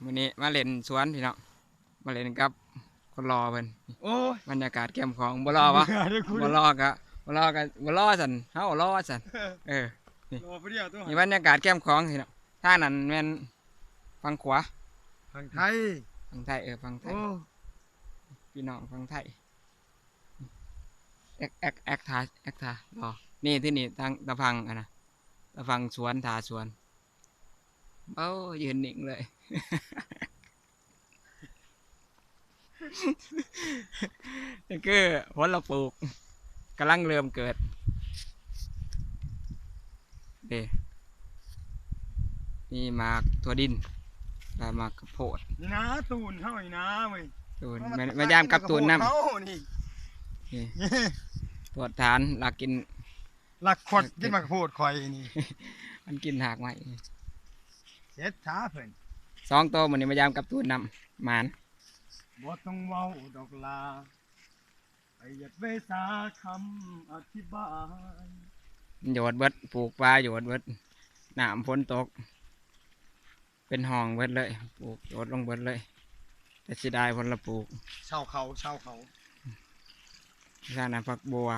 ມື້ນີ້ມາເລ່ນສວນພີ່ນ້ອງ ມາເລ່ນກັບຄົນຫຼໍ່ເພິ່ນ. ໂອ້ຍ ບັນຍາກາດແຄມຂອງ ບໍ່ຫຼໍ່ວະ? ເມື່ອເດ້ອ ບໍ່ຫຼໍ່ກະ ບໍ່ຫຼໍ່ກະ ບໍ່ຫຼໍ່ຊັ້ນ ເຮົາຫຼໍ່ຊັ້ນ. ເອີ ນີ້ ຫຼໍ່ຜູ້ດຽວຕົວະ ນີ້ບັນຍາກາດແຄມຂອງພີ່ນ້ອງ. ທາງນັ້ນແມ່ນຝັ່ງຂວາ ຝັ່ງໄທ ຝັ່ງໄທ ເອີ ຝັ່ງໄທ. ໂອ້ ພີ່ນ້ອງຝັ່ງໄທ. ແອັກ ແອັກ ແອັກທ່າ ແອັກທ່າ ບໍ່ ນີ້ ທີ່ນີ້ ທາງຕາຝັ່ງ ອັນນະ ຕາຝັ່ງສວນ ທ່າສວນ. ໂອ້ ຢືນນິ່ງເລີຍ. ນີ້ຄືຜົນລະປູກ ກຳລັງເລີ່ມເກີດເດ້. ມີໝາກຖົ່ວດິນ ແລ້ວໝາກກະໂພດ. ນີ້ນາ ຕູນເຮົານີ້ນາເວີຍ ຕູນ ມາ ມາ ມາຢາມກັບຕູນນຳ. ເຮົານີ້ ນີ້ ນີ້ ໂພດຖານ ລັກກິນ ລັກຂອດກິນໝາກໂພດຂ້ອຍນີ້. ມັນກິນຮາກໄມ້. ເສດຖາເພິ່ນ ສອງໂຕມື້ນີ້ມາຢາມກັບຕູນນຳ ໝານ. ບໍ່ຕ້ອງເວົ້າດອກຫຼາ ໄປຢາກໄປສາຄຳອະທິບາຍ. ມັນໂຍດເບິດ ປູກປາໂຍດເບິດ ນ້ຳຝົນຕົກ ເປັນຮ່ອງເບິດເລີຍ ປູກໂຍດລົງເບິດເລີຍ. ແຕ່ເສຍດາຍຜົນລະປູກ ເຊົາເຂົາ ເຊົາເຂົາ. ທາງນັ້ນຜັກບົວ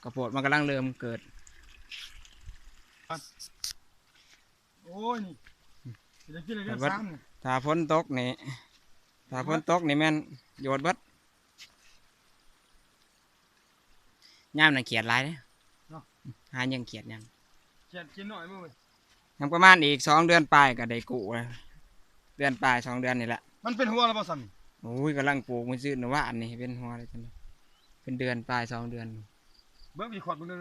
ກະໂພດມັນກຳລັງເລີ່ມເກີດ. ໂອ້ຍ ນີ້ ຊິໄດ້ກິນແລ້ວເດືອນສາມນີ້. ຖ້າຝົນຕົກນີ້ ຖ້າຝົນຕົກນີ້ແມ່ນໂຍດເບິດ. ຍາມນັ້ນຂຽດຫຼາຍເດ້ ເນາະ ຫາຍິງຂຽດຍາມ ຂຽດກິນໜ້ອຍມື້. ຍັງປະມານອີກສອງເດືອນປາຍກໍໄດ້ກູ້ແລ້ວ ເດືອນປາຍສອງເດືອນນີ້ແຫຼະ. ມັນເປັນຫົວແລ້ວບໍ່ຊັ້ນ? ໂອ້ຍ ກຳລັງປູກມື້ຊືນວານນີ້ ເປັນຫົວແລ້ວຈັ່ງ ເປັນເດືອນປາຍສອງເດືອນ. ເບິ່ງອີກຂອດເບິ່ງເດີ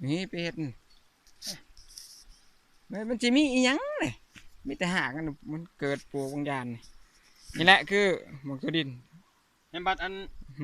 ນີ້ໄປເຮັດ ມັນ ມັນຊິມີອີ່ຫຍັງເດ້ ມີແຕ່ຮາກ ມັນ ມັນເກີດປູກບາງຢ່າງ. ນີ້ແຫຼະຄືໝາກຖົ່ວດິນ. ແຮມບັດອັນ ຫຶ